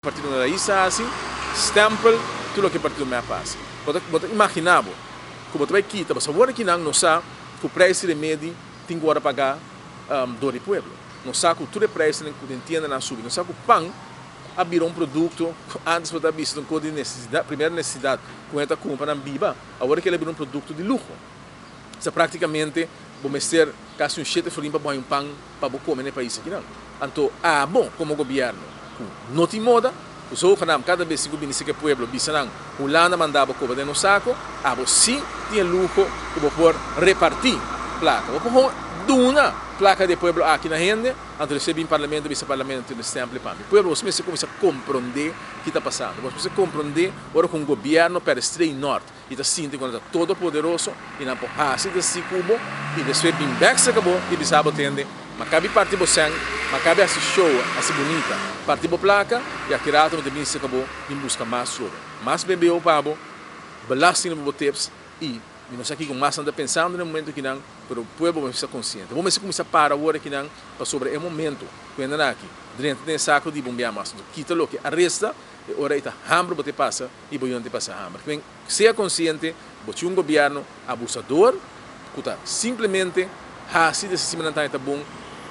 Partido Raiz a hasi, stempel tur loke partido mep a hasi. Bo ta bo ta imagina bo ku bo ta bai kita pasobra awor aki nan no sa ku preis di remedi tin ku wòrdu pagá dor di pueblo. Nos sa ku tur e preisnan ku den tiendanan a subi. Nos sa ku pan a bira un produkto ku antes bo ta bisa ta un kos di nesesidat, primera nesesidat ku hende ta kumpra nan biba, awor aki el a bira un produkto di luho. Sa praktikamente bo mester kasi un shete florin pa bo haña un pan pa bo kome na e pais akinan. Anto abo komo gobièrnu ku no tin moda, ku zogenaamd kada bes tin ku bini seka e pueblo bisa nan Hulanda manda bo koba den nos sako, abo si tin e luho ku bo por repartí plaka. Bo por duna plaka di e pueblo aki na hende, anto despues bin parlamento bisa parlamento tin stempel pa mi. Pueblo bos mester kuminsá komprondé ki ta pasando. Bos mester komprondé ora ku un gobièrnu pèrdè strei nòrt i ta sinti ku nan ta todopoderoso i nan por hasi ta si ku bo i despues bin bèk serka bo i bisa bo tende, Ma kabi parti bo sèn, ma kabi hasi show hasi bunita, parti bo plaka i aki rato mi ta bin serka bo bin buska mas trobe, mas BBO pa bo, belasting riba bo tips i mi no sa kiko mas nan ta pensando na e momento akinan, pero pueblo bo mester ta konsiente. Bo mester kuminsá para awor akinan pasobra e momento ku hende nan aki drenta den e sako di bombea mas, kita loke a resta e ora ei ta hamber bo ta pasa. I bo yonte pasa hamber. Kwen sea konsiente, bo tin un gobièrnu abusador ku ta simplemente hasi di esei nan ta ta bon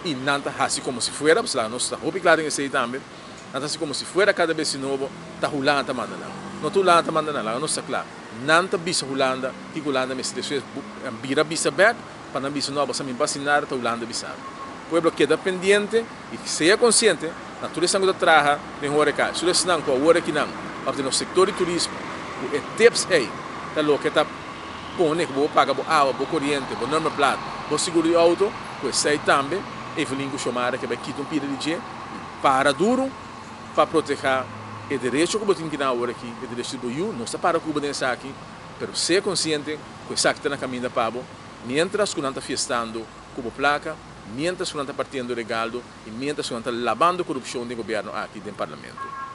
i nan ta hasi komo si fuera, pasobra nos ta hopi kla den esei tambe, nan ta hasi komo si fuera kada bes di nobo ta Hulanda ta manda nan. No ta Hulanda ta manda nan, laga nos ta kla. Nan ta bisa Hulanda kiko Hulanda mester despues bira bisa bèk pa nan bisa no bo sa mi basi nada ta Hulanda bisa mi. Pueblo keda pendiente i sea konsiente na tur esnan ku ta traha den horeca, tur esnan ku awor aki nan òf den nos sektor di turismo ku e tips ei ta loke ta pone ku bo por paga bo awa, bo koriente, bo nummerplaat, bo seguro di outo, ku esei tambe Evelyn ku Xiomara ke bai kita un pida di dje i para duru pa proteha e derecho ku bo tin kinan awor aki, e derecho di bo yu, nos ta para ku bo den esaki, pero sea konsiente ku esaki ta na kaminda pa bo mientras ku nan ta fiestando ku bo plaka, mientras ku nan ta partiendo regaldo i mientras ku nan ta labando korupshon den gobièrnu aki den parlamento.